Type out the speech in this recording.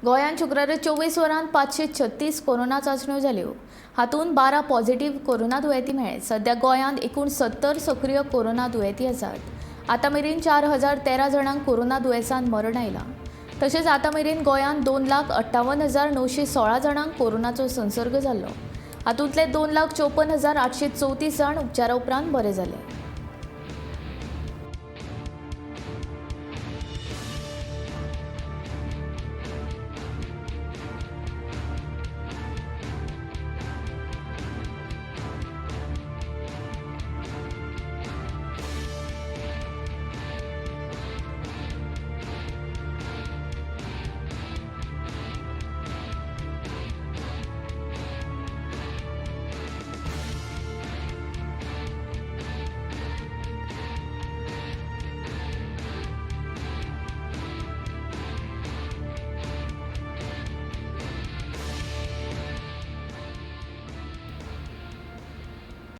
गोंयांत शुक्रारा 24 वरांत 536 कोरोना चांचण्यो जाल्यो. हातूंत 12 पॉझिटिव्ह कोरोना दुयेंती मेळ्ळे. सध्या गोंयांत एकूण 70 सक्रीय कोरोना दुयेंती आसात. आतां मेरेन 4013 जाणांक कोरोना दुयेंसान मरण आयलां. तशेंच आतां मेरेन गोंयांत 2,58,916 जाणांक कोरोनाचो संसर्ग जाल्लो. हातूंतले 2,54,834 जाण उपचारा उपरांत बरे जाले.